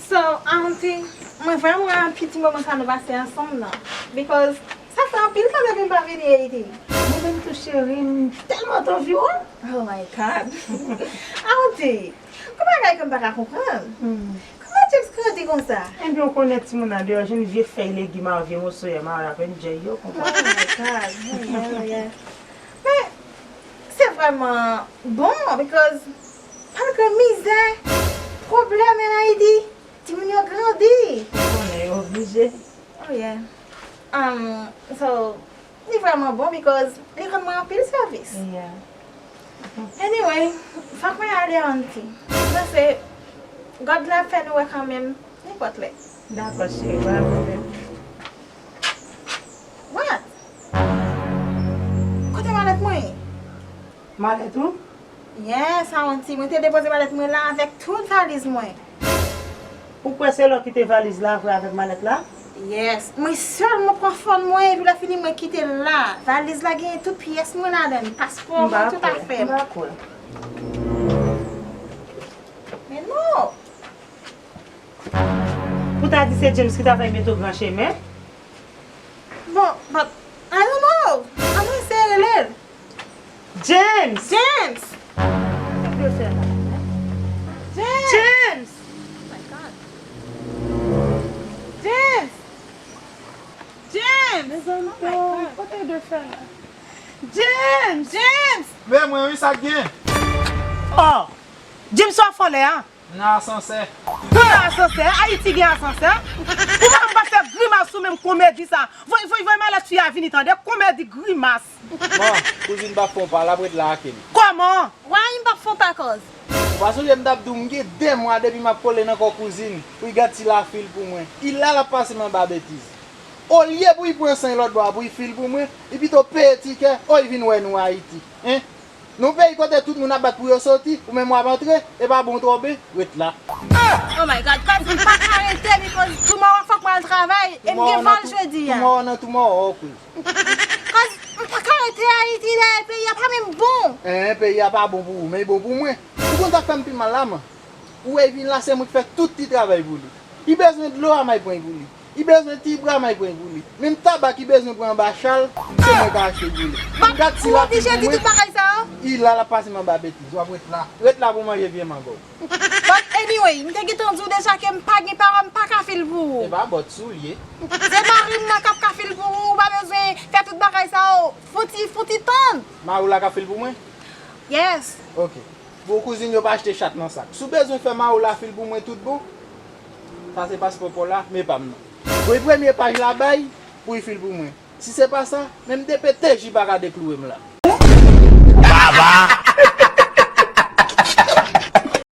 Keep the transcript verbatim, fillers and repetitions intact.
So, Aunty, mwen vrèman happy ti moman sa nou pase ansanm nan. Because sa fè anpil tan depi m pa vini Ayiti. Mwen menm tou cheri, m tèlman t anvi wè w. Oh my God. Aunty, gon bagay ke m pa ka konprann. Hmm. Kòman James grandi konsa? Ebyen, ou konnen timoun nan deyò, jwenn vye fèy legim ak vye moso yè mare avèk djèy yo, konprann? Oh my God. Yeah, yeah, yeah. Men, se vrèman bon, because malgre mizè, pwoblèm an Ayiti, timoun yo grandi. Ou konnen yo oblije. Oh yeah. Um, so, li vrèman bon because li rann mwen anpil sèvis. Yeah. Anyway, fòk mwen ale Aunty. M panse God la fè nou wè kanmenm nenpòt lè. Dakò, cheri, pa gen pwoblèm. What? Kote malèt mwen? Malèt ou? Yes, Aunty, mwen te depoze malèt mwen la avèk tout valiz mwen. Ou kwè se lè w kite valiz la vre avèk malèt la? Yes, mwen sèlman pran fòn mwen epi lè fini mwen kite l la. Valiz la genyen tout pyès mwen ladan l, paspò mwen, tout afè m. M pa kwè. Men non! Ou ta di se James ki ta fè mete w gran chemen? Bon, but I don't know. Ann eseye rele l. James! James! James! James! Oh my God. James! James! Mezanmi, oh my God, kote de fè la? James! James! Men mwen wi, sa k gen? Oh! James, w ap fè anlè a? Nan asansè. Nan asansè? Ayiti gen asansè? Ou pa, ou pa fè grimas sou menm komedi sa. Voy, voy, voy malèt fi a vini tande. Komedi grimas. Bon, kouzin p ap fè w pa, l ap ret la ak li. Kòman? Why m p ap fè w pa cause? Ou pa sonje m t ap di w m gen de mwa depi m ap kole nan kò kouzin pou l gad si l a fil pou mwen. I la l ap pase m anba betiz. Olye pou l pran sen lòt bò a pou l fil pou mwen, li pito peye tikè, o l vin wè nou Ayiti. Hein? Nan yon peyi kote tout moun ap bat pou yo soti, ou menm w ap antre, e pa bon twò ben, ret la. Oh my God, cause m pa ka rete because tomorrow fòk mwen al travay, e m gen vòl jodi a. Tomorrow nan tomorrow, ok. Cause m pa ka rete Ayiti la, peyi a pa menm bon. Hein, peyi a pa bon pou ou, men l bon pou mwen. Ou konn sa k fè m pi mal la, man? Ou wè l vin la, se mwen k fè tout ti travay pou li. Li bezwen dlo a, m al pran l pou li. Li bezwen ti bra, m al pran l pou li. Menm tabak li bezwen pran anba chal, se mwen k al achte l pou li. Gad si l ap fil pou mwen. I la l ap pase m anba betiz. W ap ret la. Ret la pou w manje vye mango. But anyway, m te gentan di w deja ke m pa gen paran, m pa ka fil pou ou. E pa bòt soulye. Se mari m nan k ap ka fil pou ou, ou pa bezwen fè tout bagay sa yo. Fouti, fouti tann. Mari w la ka fil pou mwen? Yes. Ok. Bon, kouzin yo pa achte chat nan sak. Si w bezwen fè mari w la fil pou mwen tout bon, sa se paspò pa w la, men pa m nan. Voye premye paj la bay pou l fil pou mwen. Si se pa sa, menm D P T J pa ka dekloure m la.